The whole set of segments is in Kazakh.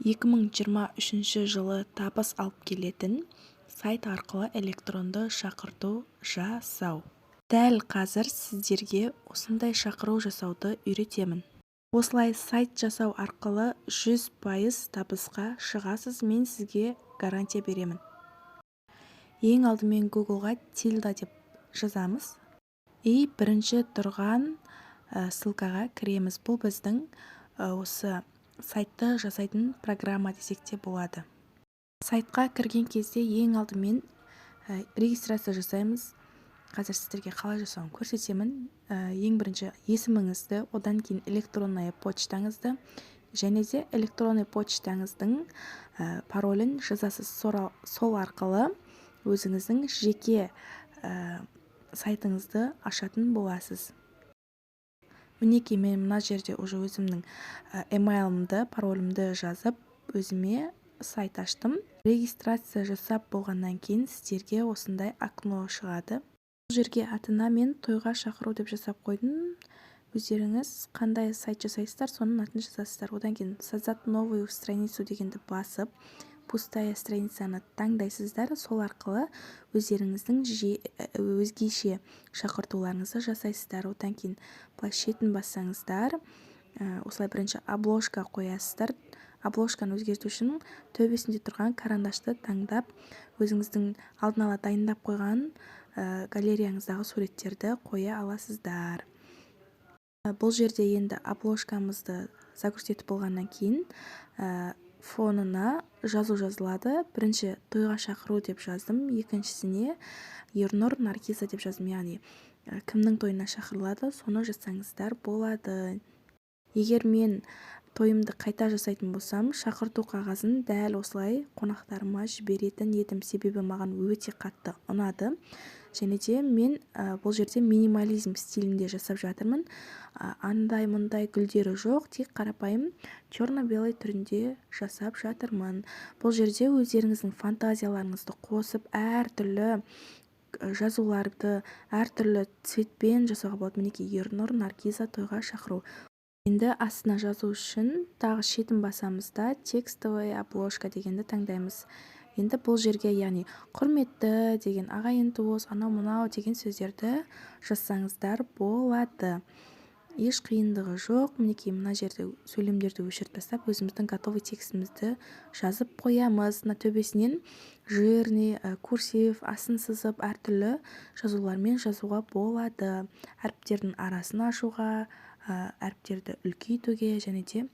2023 жылы табыс алып келетін сайт арқылы электронды шақырту жасау. Дәл қазір сіздерге осындай шақыру жасауды үйретемін. Осылай сайт жасау арқылы 100% табысқа шығасыз, мен сізге гарантия беремін. Ең алдымен Google'ға Тильда деп жазамыз. И бірінші тұрған ссылкаға кіреміз. Бұл біздің осы сайтты жасайтын программа десек те болады. Сайтқа кірген кезде ең алдымен регистрация жасаймыз. Қазір сіздерге қалай жасауын көрсетемін. Ең бірінші есіміңізді, одан кейін электронная почтаңызды және де электронный почтаңыздың паролін жазасыз. Сол арқылы өзіңіздің жеке сайтыңызды ашатын боласыз. Мінекей, мен мына жерде уже өзімнің emailымды, паролімді жазып, өзіме сайт аштым. Регистрация жасап болғаннан кейін сіздерге осындай окно шығады. Бұл жерге атына мен тойға шақыру деп жасап қойдым. Өздеріңіз қандай сайт жасайсыздар, соның атын жазасыздар. Одан кейін создать новую страницу дегенді басып, пустая страницаны таңдайсыздар. Сол арқылы өздеріңіздің өзгеше шақыртуларыңызды жасайсыздар. Одан кейін былай шетін бассаңыздар, осылай бірінші обложка қоясыздар. Обложканы өзгерту үшін төбесінде тұрған карандашты таңдап, өзіңіздің алдын ала дайындап қойған галереяңыздағы суреттерді қоя аласыздар. Бұл жерде енді обложкамызды загрузить етіп болғаннан кейін фонына жазу жазылады. Бірінші тойға шақыру деп жаздым, екіншісіне Ернұр Наргиза деп жаздым, яғни кімнің тойына шақырылады, соны жазсаңыздар болады. Егер мен тойымды қайта жасайтын болсам, шақырту қағазын дәл осылай қонақтарыма жіберетін едім, себебі маған өте қатты ұнады. Және де мен бұл жерде минимализм стилінде жасап жатырмын. Андай мұндай гүлдері жоқ, тек қарапайым черно-белый түрінде жасап жатырмын. Бұл жерде өздеріңіздің фантазияларыңызды қосып, әртүрлі жазуларды әртүрлі цветпен жасауға болады. Мінекей, Ернұр Наргиза тойға шақыру. Енді астына жазу үшін тағы шетін басамыз да, текстовая обложка дегенді таңдаймыз. Енді бұл жерге, яғни құрметті деген, ағайын туыс, анау мынау деген сөздерді жазсаңыздар болады. Еш қиындығы жоқ. Мінекей, мына жерде сөйлемдерді өшіріп тастап, өзіміздің готовый текстімізді жазып қоямыз. Мына төбесінен жирный, курсив, астын сызып, әртүрлі жазулармен жазуға болады. Әріптердің арасын ашуға, әріптерді үлкейтуге және де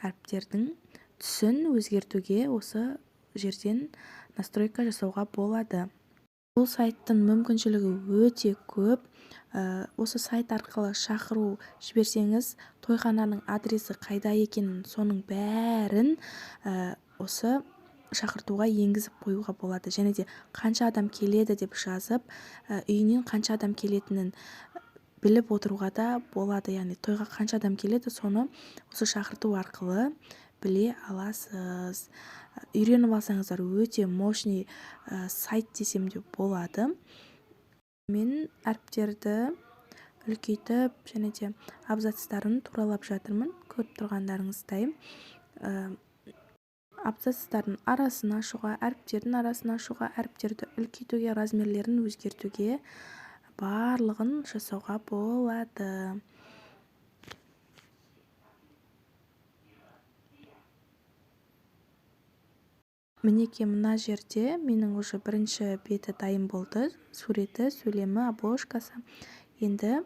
әріптердің түсін өзгертуге осы жерден настройка жасауға болады. Бұл сайттың мүмкіншілігі өте көп. Осы сайт арқылы шақыру жіберсеңіз, тойхананың адресі қайда екенін, соның бәрін осы шақыртуға енгізіп қоюға болады. Және де қанша адам келеді деп жазып, үйінен қанша адам келетінін біліп отыруға да болады. Яғни тойға қанша адам келеді, соны осы шақырту арқылы біле аласыз. Үйреніп алсаңыздар, өте мощный сайт десем де болады. Мен әріптерді үлкейтіп және де абзацтарын туралап жатырмын, көріп тұрғандарыңыздай. Абзацтардың арасын ашуға, әріптердің арасын ашуға, әріптерді үлкейтуге, размерлерін өзгертуге, барлығын жасауға болады. Мінекей, мына жерде менің уже бірінші беті дайын болды. Суреті, сөйлемі, обложкасы. Енді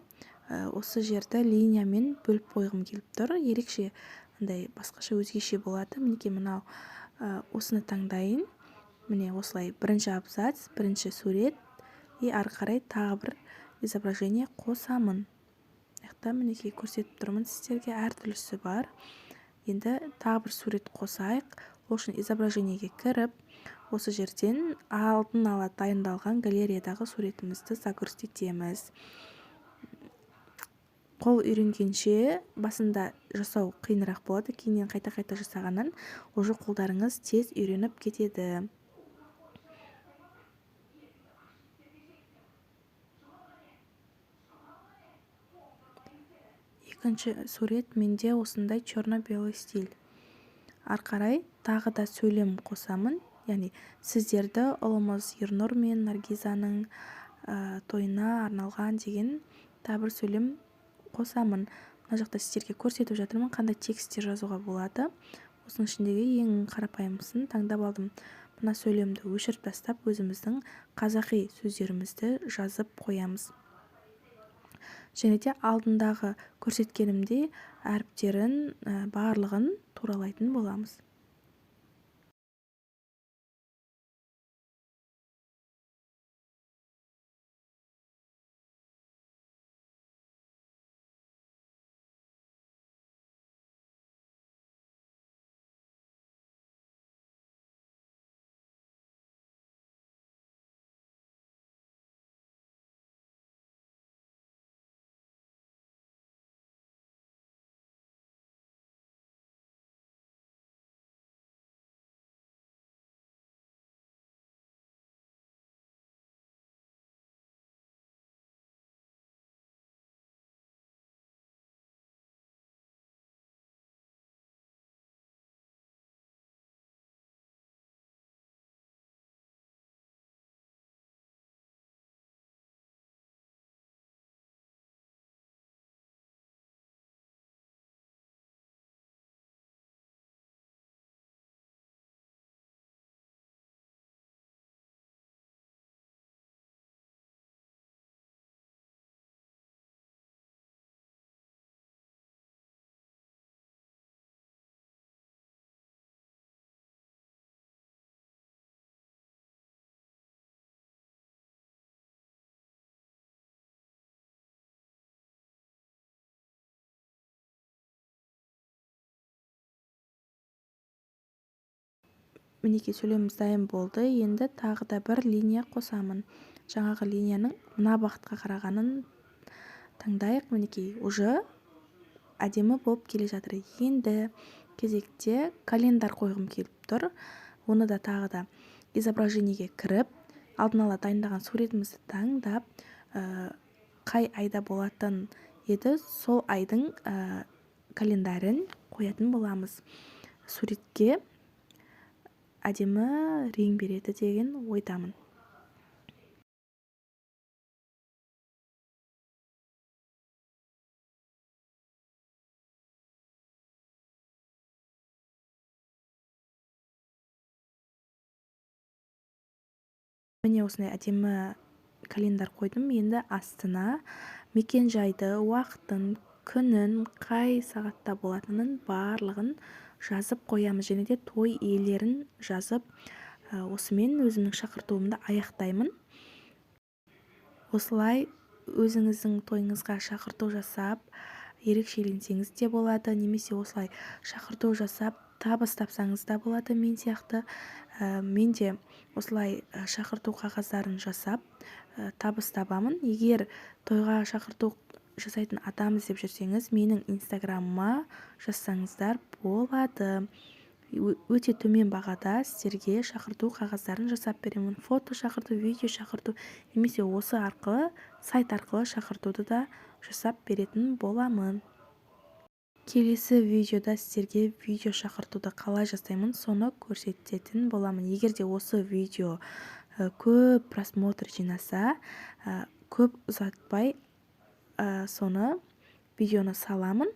осы жерді линиямен бөліп қойғым келіп тұр. Ерекше, андай басқаша өзгеше болады. Мінекей, мынау осыны таңдайын. Міне, осылай бірінші абзац, бірінші сурет и ары қарай тағы бір изображение қосамын. Мына жақта мінекей көрсетіп тұрмын сіздерге, әртүрлісі бар. Енді тағы бір сурет қосайық. Ол үшін изображениеге кіріп, осы жерден алдын ала дайындалған галереядағы суретімізді загрузить етеміз. Қол үйренгенше басында жасау қиынырақ болады, кейіннен қайта-қайта жасағаннан уже қолдарыңыз тез үйреніп кетеді. Екінші сурет менде осындай черно-белый стиль. Ары қарай Тағы да сөйлем қосамын, яғни сіздерді ұлымыз Ернұр мен Наргизаның тойына арналған деген тағы бір сөйлем қосамын. Мына жақта сіздерге көрсетіп жатырмын, қандай тексттер жазуға болады. Осының ішіндегі ең қарапайымысын таңдап алдым. Мына сөйлемді өшіріп тастап, өзіміздің қазақи сөздерімізді жазып қоямыз. Және де алдындағы көрсеткенімдей әріптерін барлығын туралайтын боламыз. Мінекей, сөйлеміміз дайын болды. Енді тағы да бір линия қосамын. Жаңағы линияның мына бағытқа қарағанын таңдайық. Мінекей, уже әдемі болып келе жатыр. Енді кезекте календарь қойғым келіп тұр. Оны да тағы да изображениеге кіріп, алдын ала дайындаған суретімізді таңдап, қай айда болатын еді, сол айдың календарін қоятын боламыз. Суретке әдемі рең береді деген ойдамын. Міне, осындай әдемі календарь қойдым. Енді астына мекен-жайды, уақытын, күнін, қай сағатта болатынын барлығын жазып қоямыз. Және де той иелерін жазып, осымен өзімнің шақыртуымды аяқтаймын. Осылай өзіңіздің тойыңызға шақырту жасап, ерекшеленсеңіз де болады, немесе осылай шақырту жасап, табыс тапсаңыз да болады мен сияқты. Мен де осылай шақырту қағаздарын жасап, табыс табамын. Егер тойға шақырту жасайтын адам іздеп жүрсеңіз, менің инстаграмыма жазсаңыздар болады. Өте төмен бағада сіздерге шақырту қағаздарын жасап беремін. Фото шақырту, видео шақырту, немесе осы арқылы, сайт арқылы шақыртуды да жасап беретін боламын. Келесі видеода сіздерге видео шақыртуды қалай жасаймын, соны көрсететін боламын. Егер де осы видео көп просмотр жинаса, көп ұзатпай, соны видеоны саламын.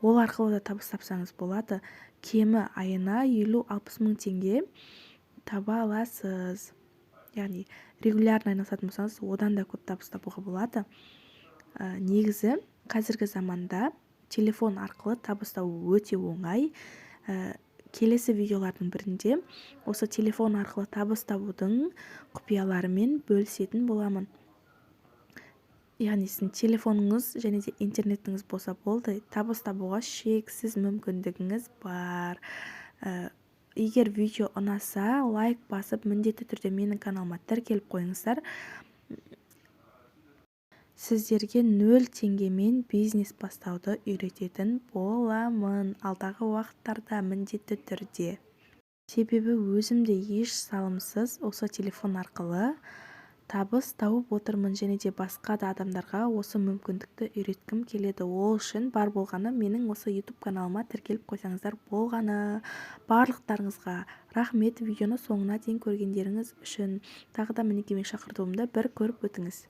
Ол арқылы да табыс тапсаңыз болады. Кемі айына 50-60 мың теңге таба аласыз. Яғни регулярно айналысатын болсаңыз, одан да көп табыс табуға болады. Негізі қазіргі заманда телефон арқылы табыс табу өте оңай. Келесі видеолардың бірінде осы телефон арқылы табыс табудың құпияларымен бөлісетін боламын. Яғни сіздің телефоныңыз және де интернетіңіз болса болды, табыс табуға шексіз мүмкіндігіңіз бар. Егер видео ұнаса, лайк басып, міндетті түрде менің каналыма тіркеліп қойыңыздар. Сіздерге 0 теңгемен бизнес бастауды үйрететін боламын алдағы уақыттарда міндетті түрде. Себебі өзім де еш салымсыз осы телефон арқылы Табыс тауып отырмын және де басқа да адамдарға осы мүмкіндікті үйреткім келеді. Ол үшін бар болғаны менің осы YouTube каналыма тіркеліп қойсаңыздар болғаны. Барлықтарыңызға рахмет видеоны соңына дейін көргендеріңіз үшін. Тағы да, мінекей, мен шақыртуымды бір көріп өтіңіз.